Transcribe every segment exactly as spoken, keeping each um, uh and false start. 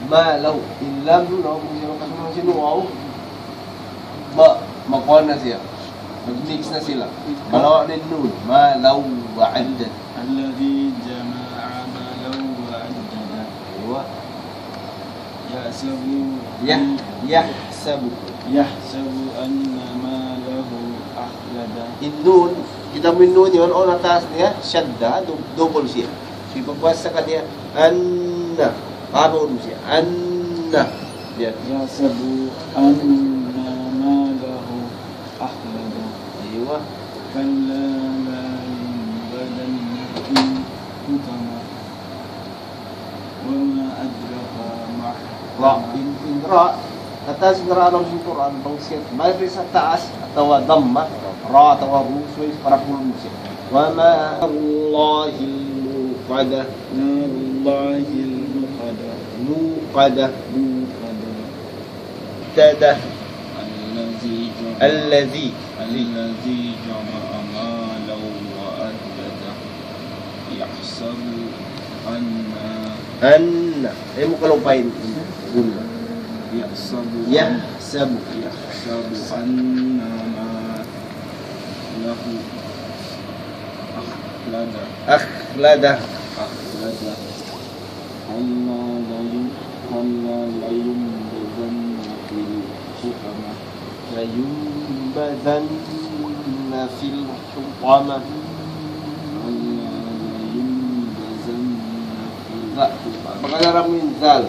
Ma law. In lam nun, aw, kung sino kasunod sin waw. Ba, makuha na siya. Mag-mix na sila. Malawa' na in nun. Ma law wa adda. الذي جمع مالا وعدده. Aywa. يحسب Yah-, أن yahsabu. يحسب أن ماله أخلده. In nun, kita' mu in nun yan, awn ha taas niya, shadda, du-, double siya. So, pagbuhat sa kaniya, anna, pabaun mu siya, anna. Yan. يحسب أن ماله أخلده. Aywa. كلا لينبذن في الحطمة. وما أدراك ما الحطمة. Ra, in, in ra, ha taas in ra ha lawm sin Qur'an, bang siya, mayta' ha taas, atawa damma, ra, atawa ru, subay parapulun siya. وما نار الله الموقدة. نار الله الموقدة. موقدة. موقدة. Tada. الذي جمع الذي. الذي جمع مالا وعدده. يحسب أن Anna. Eh, mu kalupain. Gunna. يحسب أن Yahsabu. يحسب أن ماله أخلده. Akhlada. أخلده. كلا لين-، كلا لينبذن في الحطمة. لينبذن في الحطمة. كلا لينبذن في Za. الحطمة. Bagaimana min zal?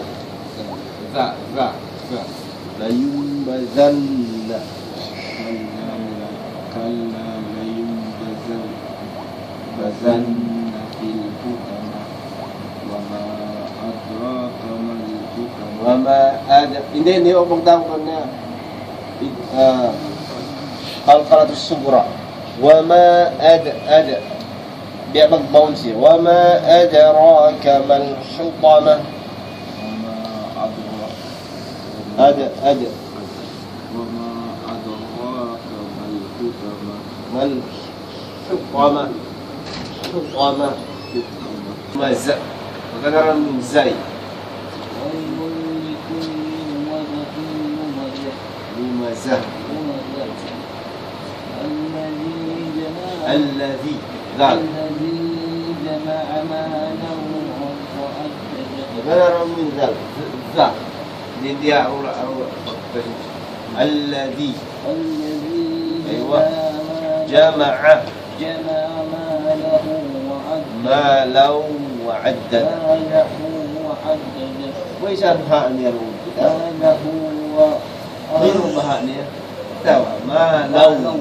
Za, za, za. لينبذن. كلا، كلا لينبذن، بذن في الحطمة. وما أدراك ما الحطمة. وما أد-، ini, ini, oh, pagtawag niya. Id-, ah, Qalqalatus Sughra. وما أد-، أد-، biya' mag-bounce siya. وما أدراك ما الحطمة. وما أدراك Ada, ada. وما أدراك ما الحطمة. ما الحطمة. حطمة. Maza. Magkakaroon ng zay. ويل لكل همزة لمزة. لمزة. لمزة. الذي جمع الذي. Dal. الذي جمع مالا وعدده. Magkakaroon ng dal. Za. Hindi, hindi, ah, ula, ula. الذي. الذي أيوة. جمع مالا جمع. جمع ماله وعدده. مالا وعدده. ماله وعدده. Wa isan ha niya ru. ماله و-، Mayroon ba ha niya? Tawa. مالا. ماله.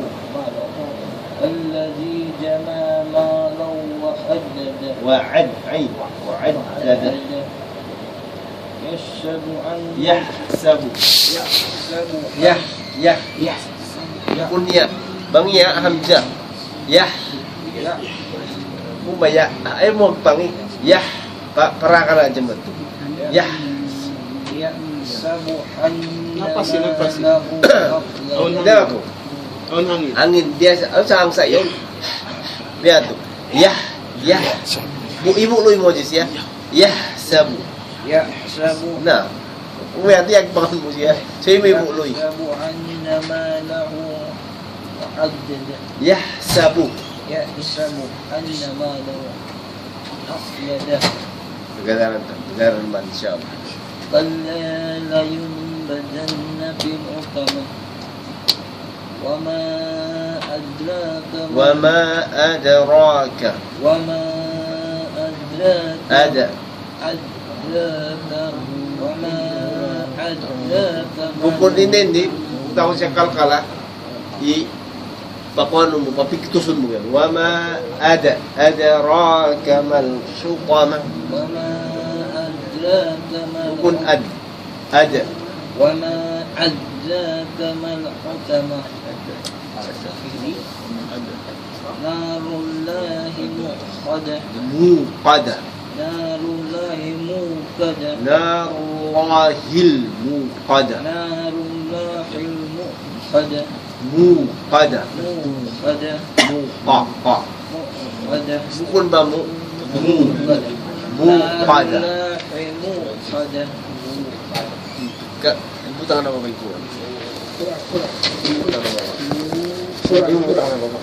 الذي جمع مالا وعدده. وعد-، عين. وعدده. يحسب أن يحسب. يحسب. Yah, yah. Yahsabu. Bukun ya. Bang ya, hamzah. Yah. Yah. Bang ya, ay mu pangi. Yah. Pa-, para ka na dyan ba ito? Yah. يحسب أن Napasi, napasi. ماله أخلده. Awn Hindi ako. Awn hangin. Hangin, biya' sa, awn sa hangsa yun. Biya' to. Yah, yah. Bu-, ibu luy mu dyan siya. Yahsabu. يحسب. Na. Umiya, di agbangan mu siya. Sa imo ibu luy. يحسب أن ماله أخلده. Yahsabu. يحسب أن ماله أخلده. Ganaran ta, ganaran man siya. كلا لينبذن في الحطمة. وما أدراك ما وما أدراك. وما أدراك. Ada. أدراك. وما أدراك ما Bukun ini, ini. Tahu siya kalkala. I, pakuanun mu, papiktusun mu yan. وما أد-، أدراك ما الحطمة. وما أدراك ما Bukun الحطمة. Ad-, ad. وما أدراك ما الحطمة. نار الله الموقدة. موقدة. نار الله الموقدة. نار الله الموقدة. نار الله الموقدة. موقدة. موقدة. Mu-، qa-، qa-. موقدة. Bukun ba mu-، mu-، موقدة. موقدة. نار الله الموقدة. Ka, buta na ba ito? Buta na ba? Buta na ba?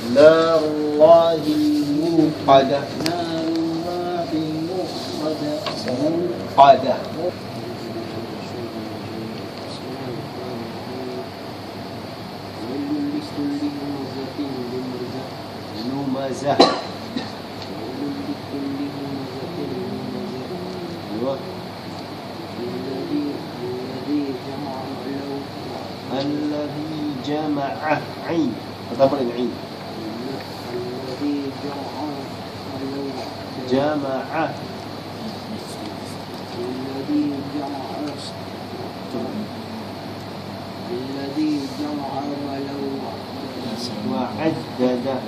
نار الله الموقدة. نار الله الموقدة. موقدة. ويل لكل همزة لمزة. لمزة. ويل لكل همزة لمزة. أيوة. الذي، الذي جمع مالا. الذي جمع. عين. Pertama dengan عين. الذي جمع مالا. جمع. الذي جمع، الذي جمع مالا وعدده. وعدده.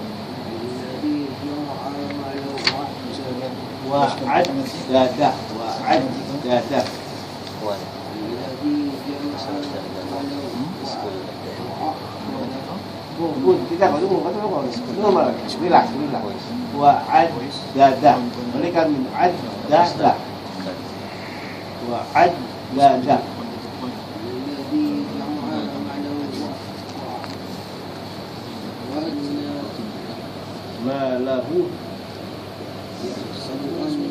الذي جمع مالا وعدده. وعدده. وعدده. الذي جمع مالا وعدده. Good, good. Kita ko, kita ko, kita ko. Normal. Relax, relax. وعدده. Balik kami. عدده. وعدده. الذي جمع مالا وعدده. ماله. يحسب أن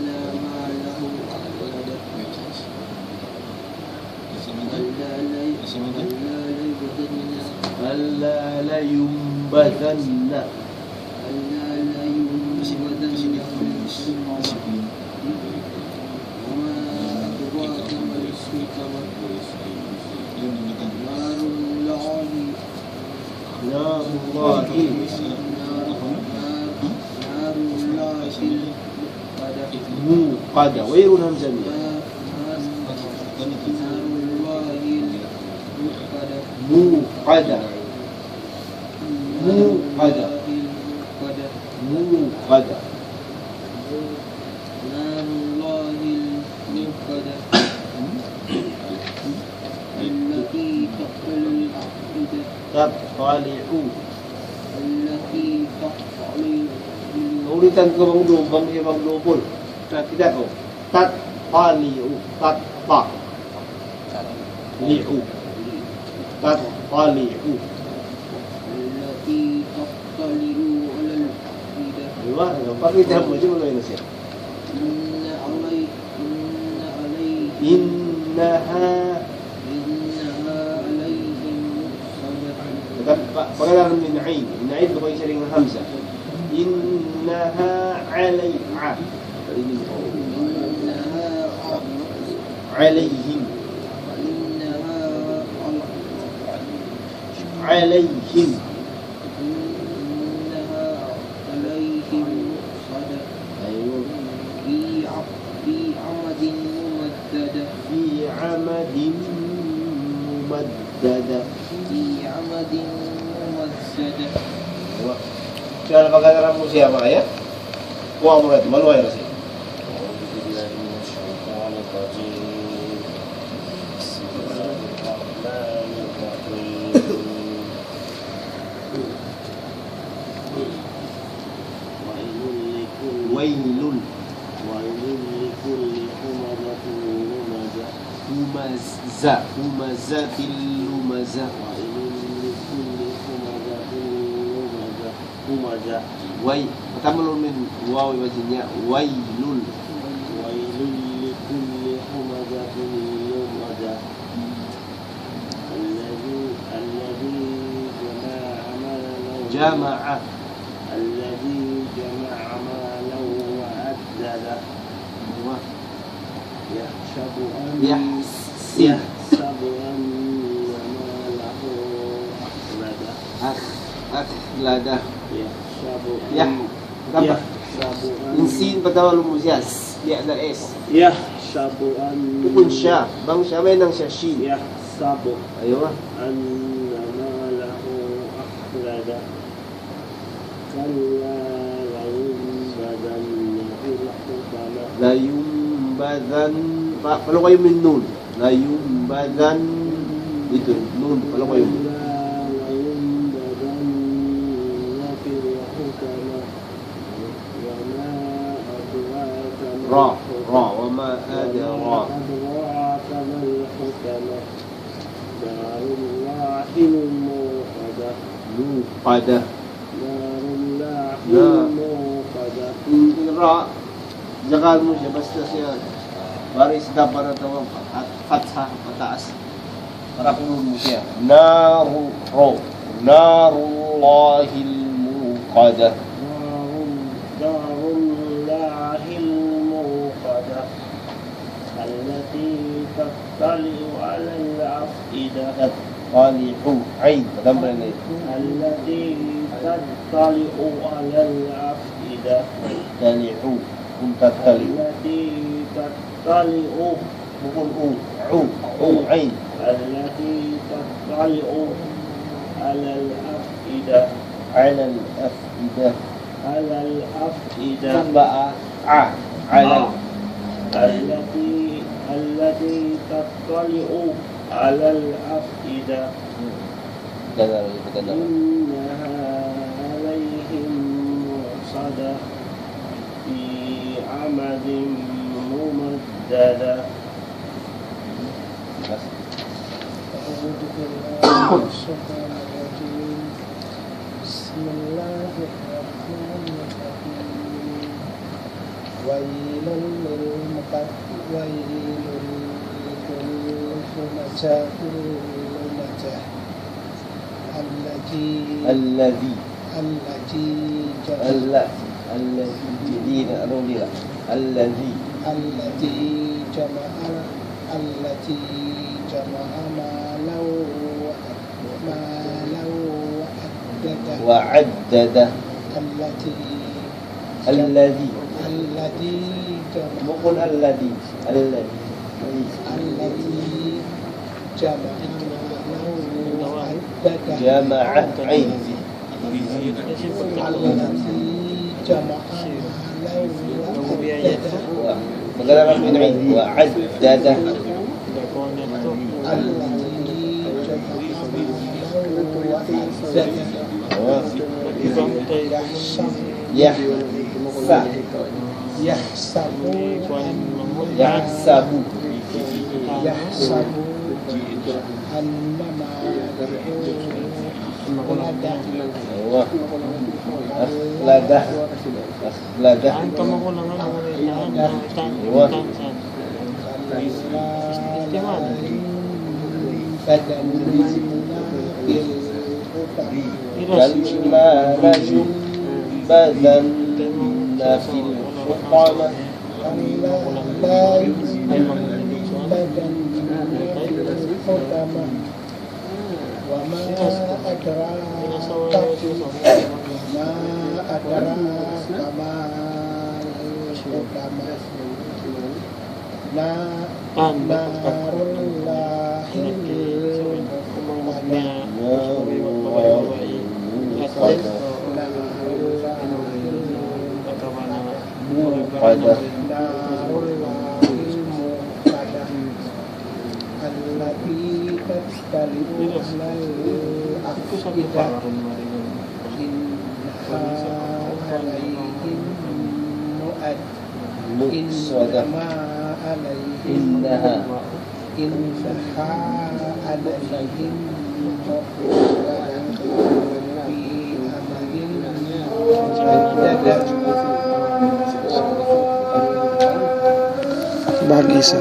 ماله أخلده. كلا لي-، كلا لينبذن. كلا لينبذن. كلا لينبذن في الحطمة. وما أدراك ما الحطمة. نار الله. نار الله. نار، نار، نار الله الموقدة. موقدة. Wayruun hamzah niya. نار، نار الله الموقدة. موقدة. نار موقدة. الله الموقدة. موقدة. نار الله الموقدة. التي تطلع الأفئدة. تطلع. التي تطلع. Ulitan ku bang du-, bang siya bang dubul. Kita ko. تطلع. تطلع. تطلع. التي تطلع على الأفئدة. Aywa, pakita mu, di' mu na siya. إن علي-، إن علي-، إنها. إنها عليهم مؤصدة. Pagka-, pa-, pagkataran mu in ain. In ain, bukun siya rin hamzah. إنها علي-، a. إنها عليهم. إنها عليهم. إنها عليهم مؤصدة. Aywa. في ع-، في عمد ممددة. في عمد ممددة. في عمد ممددة. Aywa. Siya na pagkataran mu siya, maka ya? Kuha mu na ito, maluhay na siya. أعوذ بالله من الشيطان الرجيم. بسم الله الرحمن الرحيم. ويل لكل، ويل. ويل لكل همزة لمزة. همزة، همزة لمزة. ويل لكل همزة لمزة. همزة. Way. Pertama lu min waw iban sin ya. Waylun. ويل لكل همزة لمزة. الذي، الذي جمع مالا. جمع. الذي جمع مالا وعدده. Aywa. يحسب أن، يحس-، يحسب أن ماله أخلده. أخ-، أخلده. يحسب أن، Yah-, apa? يحسب أن، In sin, pertama lu mu siya. S-, ya, ada S. يحسب أن، Bukun siya. Bang siya, mayan siya, shin. يحسب، Aywa. أن ماله أخلده. كلا لينبذن في الحطمة. Layunbadhan. Pa-, palukayu mu in nun. Layunbadhan. Itu, nun. Palukayu mu. كلا لينبذن في الحطمة. وما أدراك ما الحطمة. Ra, ra, وما أدراك. وما أدراك ما نار الله الموقدة. Muqadah. نار الله Na. الموقدة. In ra, jaga mu siya, basta siya baris dabar atawa fat-, fatha, pataas. Para kurun mu siya. Naru, ro. Narullahil muqadah. نار، نار الله الموقدة. التي تطلع على الأفئدة. Tattali'u. Ain. Padam pa ini. التي تطلع على الأفئدة. Tattali'u. Kun tattali'u. التي تطلع. Bukun u. U. U. Ain. التي تطلع على الأفئدة. Alal af'idah. على الأفئدة. Kun ba a? A. Alal. التي، التي تطلع على الأفئدة. Ganal, ganal. إنها عليهم مؤصدة. في عمد ممددة. Mas. أعوذ بالله من الشيطان الرجيم. بسم الله الرحمن الرحيم. ويل للمطف-، ويل لكل همزة لمزة. الذي. Alladhi. الذي جمع. Alla-, alladhi. Di na, anu nila. Alladhi. الذي جمع، الذي جمع مالا وعد-، مالا وعدده. وعدده. الذي Alladhi. الذي جمع. Bukun alladhi. Alladhi. الذي جمع مالا وعدده. Jama'a. Ain. الذي جمع مالا وعدده. Magana in ain. Wa'addada. الذي جمع مالا وعدده. يحسب. Yahsa. يحسب أن، Yahsabu. يحسب أن ماله أخلده. Awa. Akhladah. Akhladah. Awa. كلا لينبذن في الحطمة. كلا لينبذن في الحطمة. كلا لينبذن في الحطمة. وما أدراك، وما أدراك ما الحطمة. نا-، نار الله الموقدة. نار الله الموقدة. نار الله الموقدة. نار الله الموقدة. التي تطلع على الأفئدة. إنها عليهم مؤد-، مؤصدة. إنها عليهم، إنها. إنها عليهم مؤصدة. في عمد ممددة. Bagi sa.